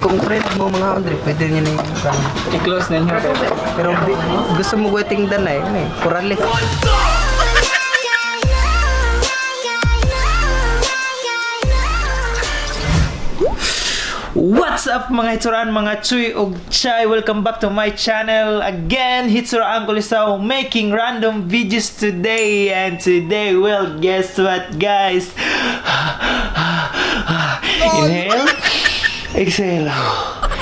Kung friend mo mga Andre, pwede niya na yung kan. I-close ninyo. Pero gusto mo waiting dan na eh, ano eh, kurali. What's up, mga hitsuraan, mga chuy ug chay? Welcome back to my channel again. Hitsuraan Kulisaw, making random videos today. And today, well, guess what, guys? Inhale, exhale.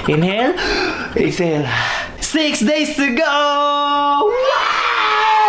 Inhale, exhale. 6 days to go! Wow!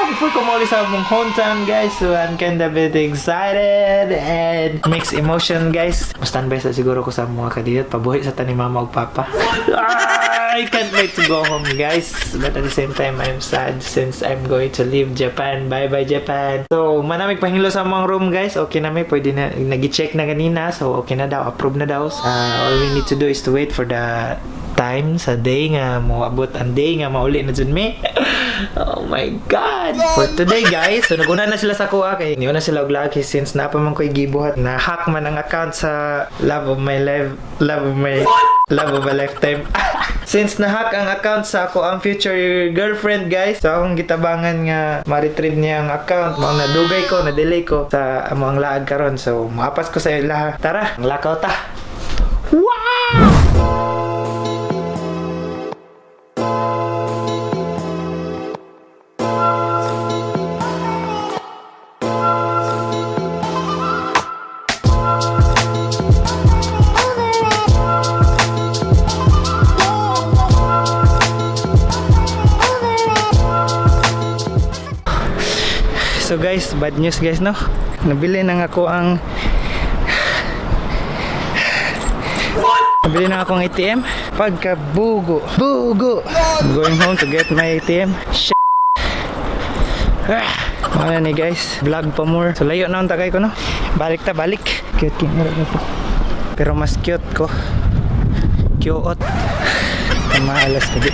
Before ko mauli sa among hometown, guys, so I'm kinda bit excited and mixed emotion, guys. Standby sa siguro ko sa mga kadiyot. Pabuhi sa tani mama ug papa. Ah, I can't wait to go home, guys. But at the same time, I'm sad since I'm going to leave Japan. Bye bye, Japan. So, manamig pahilo sa among room, guys. Okay na may pwede na nag-check na ganina. So, okay na daw, approve na daw. All we need to do is to wait for the time sa day nga moabot ang day nga mauli na jud mi. Oh my God. For today, guys, so naguna na sila sa kuha kay niuna sila og lagi since naa pa man ko'y gibuhat na hack man ang account sa love of my life, love of a lifetime. Since na-hack ang account sa ako ang future girlfriend, guys. So akong gitabangan nga ma-retrieve niya ang account. Mao nadugay ko, na-delay ko sa amo ang laag karon. So maapas ko sa ilaha. Tara, ang lakaw ta. Wow! So guys, bad news, guys, no. Nabili na akong ATM. Pagkabugo. Bugo! I'm going home to get my ATM. Shit. Ah, wala ni, guys. Vlog pa more. So layo na ang tagay ko, no. Balik ta, balik. Cute camera na po. Pero mas cute ko. Cute. Maalas pa di.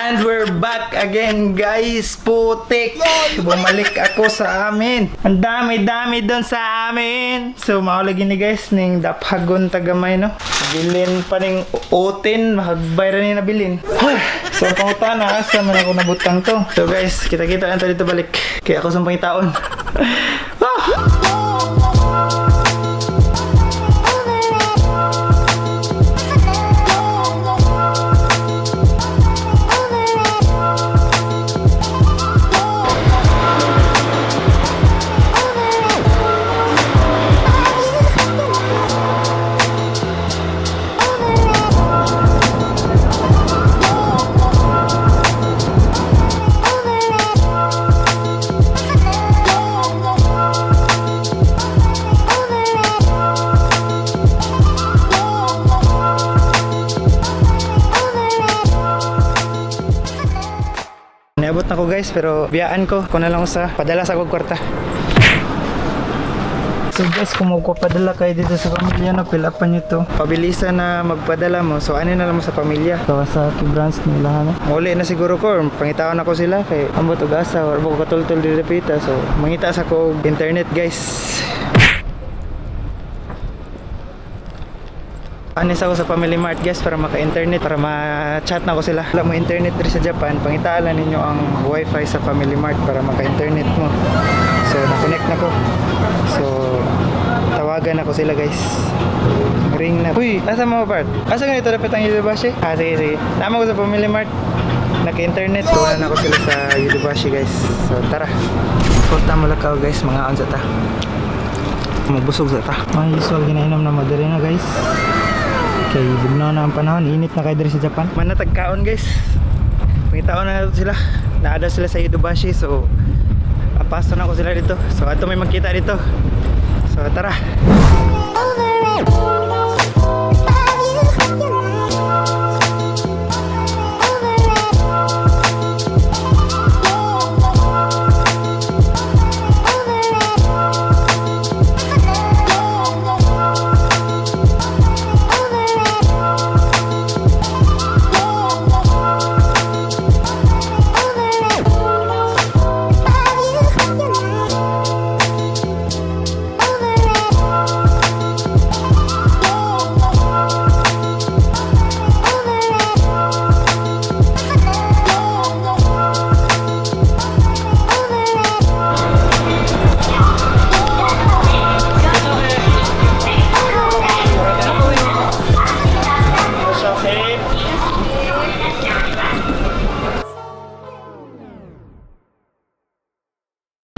And we're back again, guys. Putik. Bumalik ako sa amin. Ang dami-dami doon sa amin. So maulagi ni, guys, ning daphagon tagamay, no. Bilin pa ning utin, mahagbay ra ni nabilin. Ay, so ang pangutana, asa man ako nabutang to? So guys, kita-kita lang tayo dito balik. Kaya ako sa pangitaon. Ah! Niabot na ko, guys, pero biyaan ko. Ko na lang sa padala sa akong kwarta. So guys, kung magpapadala kayo dito sa pamilya, no, fill upan nyo to. Pabilisan na magpadala mo. So ano na lang mo sa pamilya. Kawasaki branch nila, no? Muli na siguro ko, or pangitaon ako sila kay ambot og asa or buko katultol dito pita. So mangita sa ko og internet, guys. Anis ako sa Family Mart, guys, para maka-internet, para ma-chat na ko sila. Wala mo internet diri sa Japan, pangitaan lang ninyo ang wifi sa Family Mart para maka-internet mo. So na-connect na ko. So tawagan ako sila, guys. Ring na. Uy, asa mo part? Asa ganito dapat ang Yodobashi? Ah, sige, sige. Tama ko sa Family Mart. Naka-internet. Tunan ako sila sa Yodobashi, guys. So tara. Punta mo lakaw, guys, mga onsa ta. Mabusog sa ta. Mga usual ginainom na Madarina, guys. Kay bugnaw na ang panahon, init na kay diri sa Japan. Manatagkaon, guys. Pangitaon na nato sila. Naada sila sa Yodobashi, so apaso na ko sila dito. So ato may magkita dito. So tara.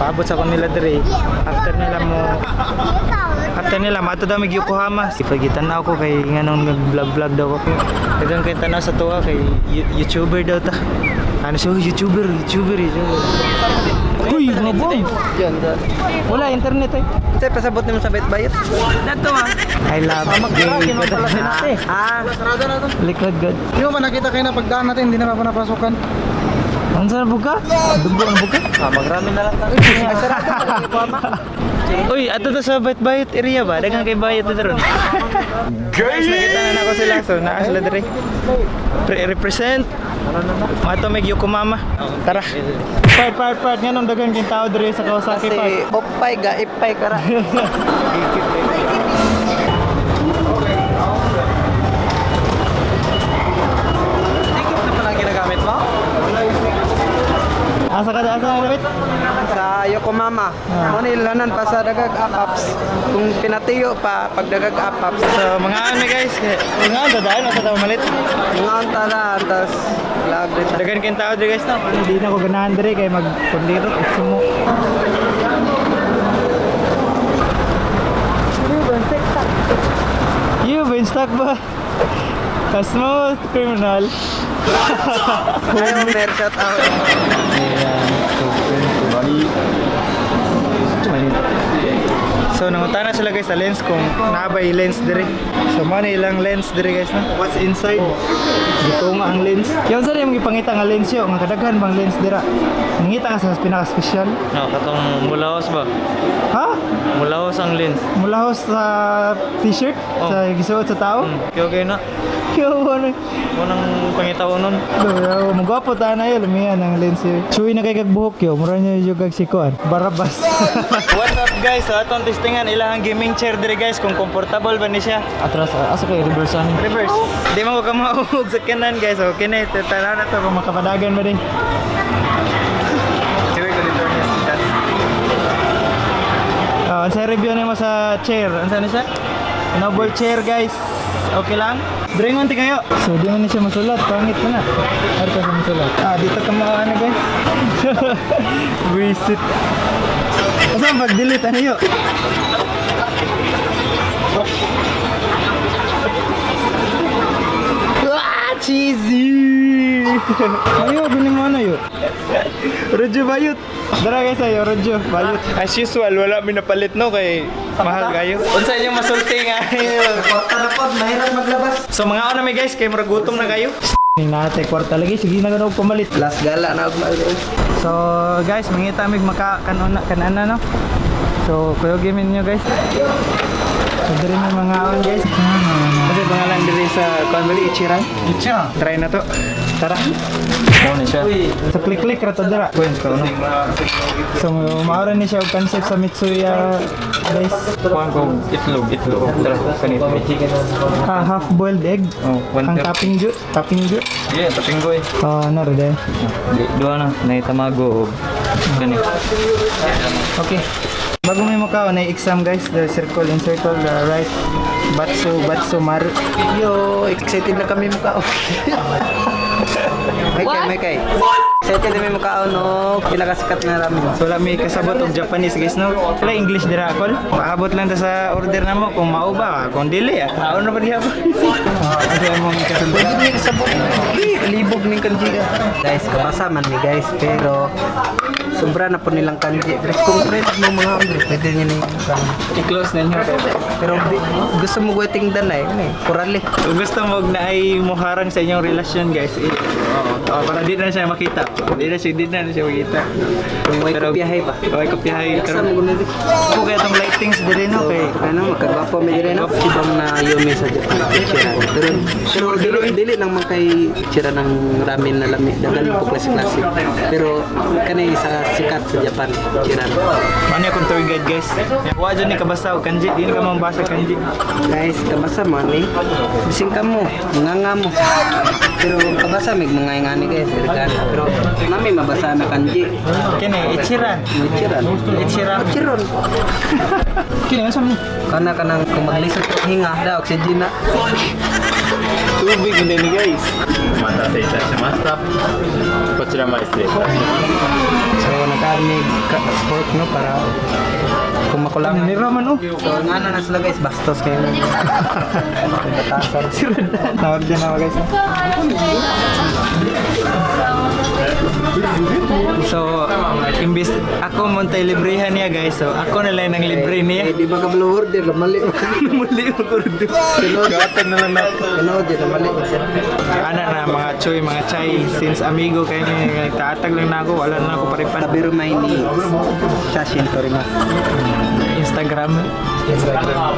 Paabot sa ko nila diri. After nila mato daw mig Yokohama. Ipagitan ako kay nganong nag-vlog-vlog daw ko. Daghang kay tanaw sa tuwa kay YouTuber daw ta. Ano siya, "Oh, YouTuber, YouTuber, YouTuber." Uy, mga bomb! Diyan, diyan. Wala internet eh. Kasi pasabot naman sa bayot-bayot. Dato ah. I love gay. Ah, Likod god. Di mo ba nakita kayo na pagdaan natin, hindi na pa napasukan? Ang sarap buka? Dugo ang buka? Ah, magrami na lang tayo. Ay, sarado na lang Yokohama. Uy, ato to sa bayot-bayot area ba? Daghang kay bayot dito ron. Guys, nakita na nako sila. So, naa sila diri. Represent. Mato mig Yokohama. Tara. Part, part, part. Nganong daghan kay tao diri sa Kawasaki Kasi Park? opay ga, ipay kara. Tikip na pala ginagamit mo? Asa ka asa ka David? Sa Yokohama. Ah. Mo nilanan pa sa dagag apaps. Kung pinatiyo pa pag dagag apaps. So, mga ano guys, mga ano daan asa ta malit. Mga antara tas lag din. Daghan kay tao diri guys no. Hindi na ko ganahan diri kay magkundiro sumo. You been stuck ba? A smooth criminal. Ayaw, mer shout out. So nangutana sila guys sa lens kung naabay lens diri. So mo na ilang lens diri guys no. What's inside? Dito nga ang lens. Yung sa rin gipangita nga lens yo, nga kadaghan bang lens dira. Nangita ka sa pinaka special. No, katong mulaos ba? Ha? Mulaos ang lens. Mula sa t-shirt Oh. sa gisuot sa tao. Okay, okay na. Yo, ano? Unang pangitaw nun. Yo, magwapo ta na yun, lumiyan ang lens yun. Chewy na kay kag buhok yo, mura niyo yung kag sikuan. Barabas. What's up guys? So atong testingan ilahang gaming chair diri guys kung comfortable ba ni siya. Atras, asa kay reverse ani? Reverse. Di mo ka mahuhog sa kanan guys. Okay na, tanaw na to kung makapadagan ba din. Oh, ang sa review nimo sa chair. Ang na siya? Noble chair guys. Okay lang? Dringon ti kayo. So di man ni siya masulat. Pangit mo na. Ano ka sa masulat? Ah, dito ka ano guys. Visit. Asa ang pag-delete? Ano yun? Ah, cheesy! Ayo, gini mo ano yun? Radyo bayot. Dara guys ayo, radyo bayot. As usual, wala mi napalit no kay mahal kayo. Unsa inyong masulti nga? Kwarta na pod, mahirap maglabas. So mga ano mi guys, kay murag gutom na kayo. Ni nate kwarta lagi sige na gano'n pamalit. Last gala na og maal. So guys, mangita mig maka kanuna kanana no. So kuyo gimin niyo guys. So diri may mga on guys. Kasi pangalan diri sa kuan bali Ichiran. Ichiran. Try na to. Tara. Mo ni siya. So click-click ra to dira. Coins ka no. So maura ni siya og concept sa Mitsuya guys. Kuan ko itlog, itlog. Tara, kanito. Ah, half boiled egg. Oh, one Ang third. topping ju, topping ju. Yeah, taping ko eh. Oh, ano ra day. Duha na, nay tamago og kani. Okay. Bago may mukha na exam guys, the circle in circle, the right batsu batsu maru. Yo, excited na kami mukhaon. May kay, may kay. Excited na kami mukhaon, no? Pinakasikat na ramen. So wala may kasabot og Japanese guys no. Wala English dira akol. Paabot lang ta sa order namo kung mao ba, kung dili ah. Kaon na ba diha ba? Ah, ano among kasabot? Pwede niya kasabot. Libog ning kanji ka. Guys, kabasa man ni guys, pero sobra na po nilang kanji. Pero kung friend mo mga hombre, pwede niya na yung I-close na niyo. Pero gusto mo wedding dan eh, ano eh, kurali. Kung gusto mo na ay muharang sa inyong relasyon guys, eh, oo, para di na siya makita. Di na siya makita. Kung may kopyahe ba? May kopyahe. Sa mo guna di. Kung kaya itong lightings diri no kay Ano, magkagwapo may dire no? Ibang na yumi sa Japan, Ichiran. Pero, pero dili, dili lang man kay Ichiran ng ramen na lami. Dagan po klase-klase. Pero kanay isa sikat sa Japan, Ichiran. Ano akong tour guide guys. Wa dyan ni kabasa og kanji, di ni ka mabasa kanji. Guys, kabasa man eh. Bising ka mo, mga mo. Pero kabasa may mga ingani guys, Irigana. Pero nami mabasa na kanji. Kini Ichiran. Ichiran. Ichiran. Ichiran. Kini unsa man? Kana kanang kung maglisod ka hinga, da oxygen na. Tubig hindi ni guys. 待たせいたしました。こちらまで失礼いたします。 So nag-add ni pork, no, para kung makulangan. Nira man oh. So nga na sila, guys, bastos kayo. Batasan. Tawag dyan na, guys. So, imbis ako montay librehan niya, guys. So, ako na lang ang libre niya. Eh, di ba ka blue order? Mali. Muli ang order. Gatag na lang natin. Tinuod yun, mali. Ana na mga choy, mga chay, since amigo kayo ni nagtaatag lang na ako, wala na ako paripan. Tabiru may ni Shashin Torimasu. Instagram. Instagram.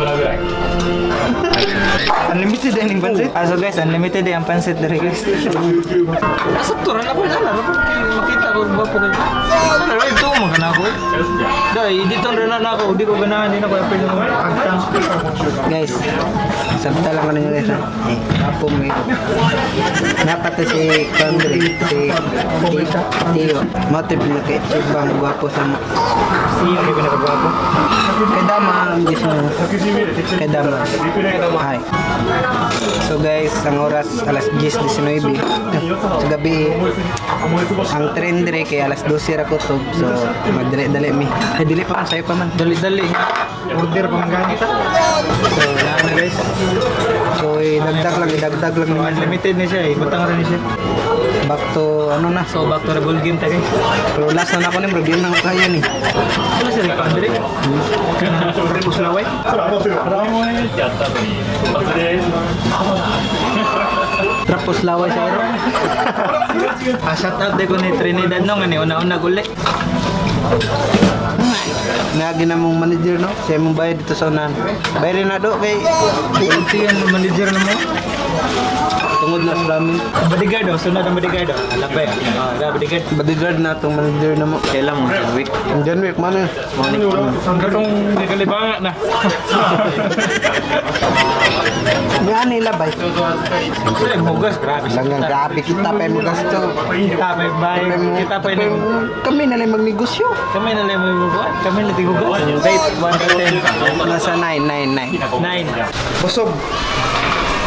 Unlimited din ang pansit. Ah, so guys, unlimited din ang pansit dere, guys. Asa to ra ako na na makita ko ba po kayo. Ano ra ito man kana ko. Dai, dito ra na ako, di ko ganahan, di na ko apel ng pagtang. Guys, sabta lang ko ninyo, guys, ha. Eh, kapo mo yun. Napata si Kondre, si Tio. Motive na kay Chibang gwapo sa mo. Siyo kay pinakagwapo. Kay Dama, ang gusto mo. Kay Dama. Hi. So guys, ang oras alas 10:19. Sa gabi, ang trend dire kay alas 12 ra kutob. So magdali-dali mi. Ay, dili pa man, sayo pa man. Dali-dali. Order pa man gani ta. So, wala na, guys. So idagdag lang, idagdag lang So, naman. unlimited na siya, eh. Butang ra ni siya. Back to ano na. So, back to the ball game ta, guys. Pero last na ako ni, murag yun na ako kaya ni. Wala sila pa dire. Puslaway. Trapos laway sa ero. Ah, shout out ko ni Trinidad no nga ni una-una guli. Nagi na mong manager, no? Siya mong bayad dito sa unahan. Bayad na do kay Ito yan manager na mo. Tungod na sa ramen. Bodyguard oh, sunod ang bodyguard oh. Labay. Ah, da bodyguard. Bodyguard na itong manager na mo. Kailan mo sa week? Ang John Wick, man eh. Ang katong nakalibanga na. Nga nila bay. Sila yung hugas, grabe. Langgang grabe kita pa yung gasto. Kita pa yung bay, kita pa yung Kami na lang magnegosyo. Kami na lang may bubuhat. Kami na tigugas. Rate 1 to 10. Nasa 9, 9, 9. 9. Busog.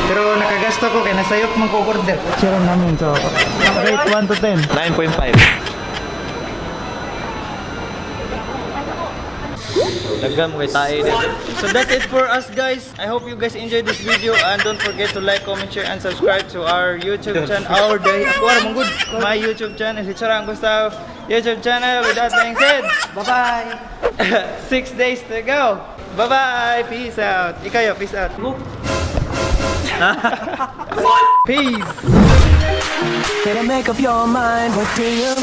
Pero nakagasto ko kay nasayop man ko order. Share namin to. Rate 1 to 10. 9.5. Dagam kay tae din. So that's it for us, guys. I hope you guys enjoyed this video and don't forget to like, comment, share and subscribe to our YouTube channel. Our day. Ako ara mong good. My YouTube channel, si Charang Gustav YouTube channel. With that being said, Bye-bye! 6 days to go. Bye-bye. Peace out. Ikayo, peace out. Peace. Better make up your mind, what do you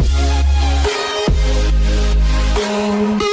think?